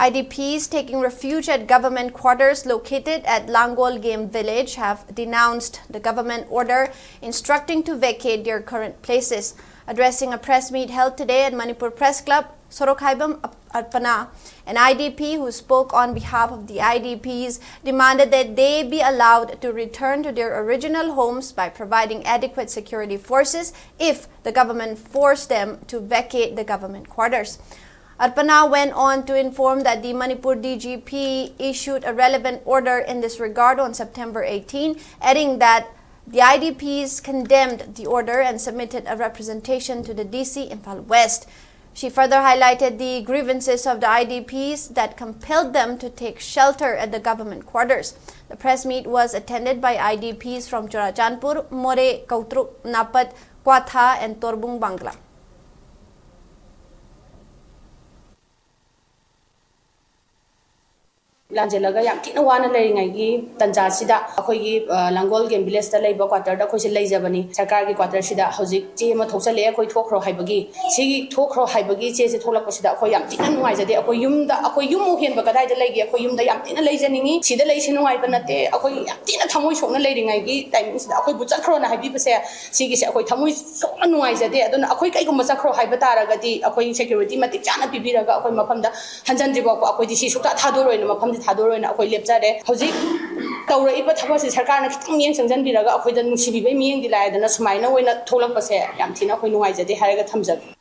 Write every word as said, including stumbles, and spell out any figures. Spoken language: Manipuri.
I D Ps taking refuge at government quarters located at Langol Game Village have denounced the government order instructing to vacate their current places. Addressing a press meet held today at Manipur Press Club, Sorokhaibam Arpana, an I D P who spoke on behalf of the I D Ps, demanded that they be allowed to return to their original homes by providing adequate security forces if the government forced them to vacate the government quarters. Arpana went on to inform that the Manipur D G P issued a relevant order in this regard on September eighteen, adding that the I D Ps condemned the order and submitted a representation to the D C Imphal West. She further highlighted the grievances of the I D Ps that compelled them to take shelter at the government quarters. The press meet was attended by I D Ps from Churachandpur, Moreh, Kautruk, Napat, Kwatha, and Torbung Bangla. ꯂꯥꯟꯖꯦꯜꯂꯒ ꯌꯥꯝ ꯊꯤꯅ ꯋꯥꯅ ꯂꯩꯔꯤꯉꯩꯒꯤ ꯇꯟꯖꯥꯁꯤꯗ ꯑꯩꯈꯣꯏꯒꯤ, ꯑ, ꯂꯥꯡꯒꯣꯜ ꯒꯦꯝ ꯚꯤꯂꯦꯖꯇ ꯂꯩꯕ ꯀ꯭ꯋꯥꯇꯔꯗ ꯑꯩꯈꯣꯏꯁꯦ ꯂꯩꯖꯕꯅꯤ꯫ ꯁꯔꯀꯥꯔꯒꯤ ꯀ꯭ꯋꯥꯇꯔꯁꯤꯗ ꯍꯧꯖꯤꯛ ꯆꯦ ꯑꯃ ꯊꯣꯛꯆꯜꯂꯛꯑꯦ, ꯑꯩꯈꯣꯏ ꯊꯣꯛꯈ꯭ꯔꯣ ꯍꯥꯏꯕꯒꯤ꯫ ꯁꯤꯒꯤ ꯊꯣꯛꯈ꯭ꯔꯣ ꯍꯥꯏꯕꯒꯤ ꯆꯦꯁꯦ ꯊꯣꯛꯂꯛꯄꯁꯤꯗ ꯑꯩꯈꯣꯏ ꯌꯥꯝ ꯊꯤꯅ ꯅꯨꯡꯉꯥꯏꯖꯗꯦ꯫ ꯑꯩꯈꯣꯏ ꯌꯨꯝꯗ, ꯑꯩꯈꯣꯏ ꯌꯨꯝꯃꯨꯛ ꯍꯦꯟꯕ ꯀꯗꯥꯏꯗ ꯂꯩꯒꯦ? ꯑꯩꯈꯣꯏ ꯌꯨꯝꯗ ꯌꯥꯝ ꯊꯤꯅ ꯂꯩꯖꯅꯤꯡꯉꯤ꯫ ꯁꯤꯗ ꯂꯩꯁꯦ ꯅꯨꯡꯉꯥꯏꯕ ꯅꯠꯇꯦ꯫ ꯑꯩꯈꯣꯏ ꯌꯥꯝ ꯊꯤꯅ ꯊꯃꯣꯏ ꯁꯣꯛꯅ ꯂꯩꯔꯤꯉꯩꯒꯤ ꯇꯥꯏꯃꯤꯡꯁꯤꯗ ꯑꯩꯈꯣꯏꯕꯨ ꯆꯠꯈ꯭ꯔꯣꯅ ꯍꯥꯏꯕꯤꯕꯁꯦ, ꯁꯤꯒꯤꯁꯦ ꯑꯩꯈꯣꯏ ꯊꯃꯣꯏ ꯁꯣꯛꯅ ꯅꯨꯡꯉꯥꯏꯖꯗꯦ꯫ ꯑꯗꯨꯅ ꯑꯩꯈꯣꯏ ꯀꯩꯒꯨꯝꯕ ꯆꯠꯈ꯭ꯔꯣ ꯍꯥꯏꯕ ꯇꯥꯔꯒꯗꯤ ꯑꯩꯈꯣꯏ ꯁꯦꯀ꯭ꯌꯨꯔꯤꯇꯤ ꯃꯇꯤꯛ ꯆꯥꯅ ꯄꯤꯕꯤꯔꯒ ꯑꯩꯈꯣꯏ ꯃꯐꯝꯗ ꯍꯟꯖꯟꯗ꯭ꯔꯤꯐꯥꯎꯕ ꯑꯩꯈꯣꯏꯗꯤ ꯁꯤ ꯁꯨꯛꯊꯥ ꯊꯥꯗꯣꯔꯣꯏꯅ, ꯃꯐꯝꯁꯤ ꯊꯥꯗꯣꯔꯣꯏꯅ ꯑꯩꯈꯣꯏ ꯂꯦꯞꯆꯔꯦ꯫ ꯍꯧꯖꯤꯛ ꯇꯧꯔꯛꯏꯕ ꯊꯕꯛꯁꯤ ꯁꯔꯀꯥꯔꯅ ꯈꯤꯇꯪ ꯃꯤꯠꯌꯦꯡ ꯆꯪꯁꯤꯟꯕꯤꯔꯒ ꯑꯩꯈꯣꯏꯗ ꯅꯨꯡꯁꯤꯕꯤꯕꯩ ꯃꯤꯠꯌꯦꯡꯗꯤ ꯂꯥꯛꯑꯦꯗꯅ, ꯁꯨꯃꯥꯏꯅ ꯑꯣꯏꯅ ꯊꯣꯛꯂꯛꯄꯁꯦ ꯌꯥꯝ ꯊꯤꯅ ꯑꯩꯈꯣꯏ ꯅꯨꯡꯉꯥꯏꯖꯗꯦ ꯍꯥꯏꯔꯒ ꯊꯝꯖꯒꯦ꯫